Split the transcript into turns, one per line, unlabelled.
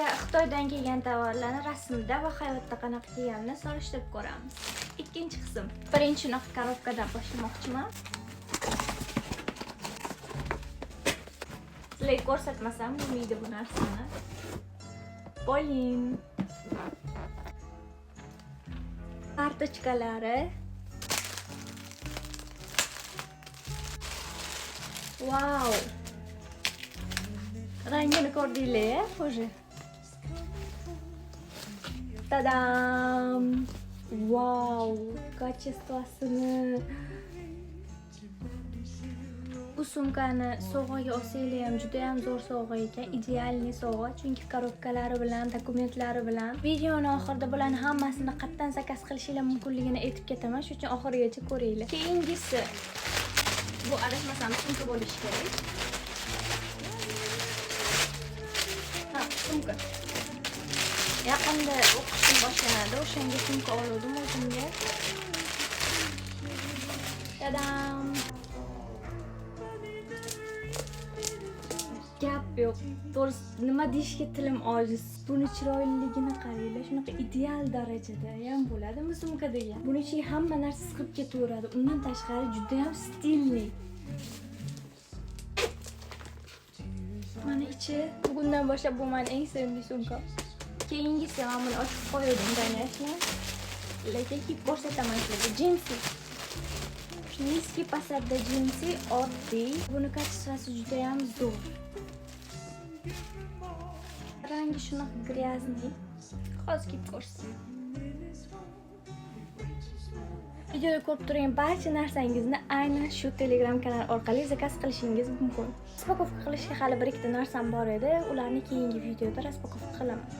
Пока Xitoydan kelgan tovarlarni rasmda va hayotda qanaqa kelganini solishtirib ko'ramiz. Ikkinchi qism. Birinchi shunaqa коробка dan boshlamoqchiman. Sizlarga ko'rsatmasam bo'lmaydi bu narsani. Polin. Kartochkalari. Vau! Rangini ko'rdinglar, уже? Tadam! Vau! Качество sini. Bu sumkani sovg'aga olsanglar ham juda ham zo'r sovg'a ekan, идеальный sovg'a, chunki коробка lari bilan, dokumentlari bilan. Videoni oxirida bularni hammasini qayerdan заказ qilishinglar mumkinligini aytib ketaman, shuning uchun oxirigacha ko'ringlar. Keyingisi bu, adashmasam, sumka bo'lishi kerak. Ha, sumka. Yaqinda o'qishim boshlanadi, o'shanga sumka oldim o'zimga. Tadam! Gap yo'q. To'g'risi, nima deyishga tilim ojiz. Buni chiroyliligini qaranglar, shunaqa ideal darajada ham bo'ladimi sumka degan. Buni ichiga hamma narsa sig'ib ketaveradi. Undan tashqari juda ham стильный. Mana ichi, bugundan boshlab bu meni eng sevimli sumkam. Keyingisi, men buni ochib qo'ydim, конечно. Lekin kiyib ko'rsataman sizlarga. Jinsi. Низкий посадda jinsi, oddiy. Buni качество si juda ham zo'r. Rangi shunaqa грязный. Hozir kiyib ko'rsataman. Videoda ko'rib turgan barcha narsangizni aynan shu Telegram kanal orqali заказ qilishingiz mumkin. Распаковка qilishga hali bir ikkita narsam bor edi. Ularni keyingi videoda распаковка qilaman.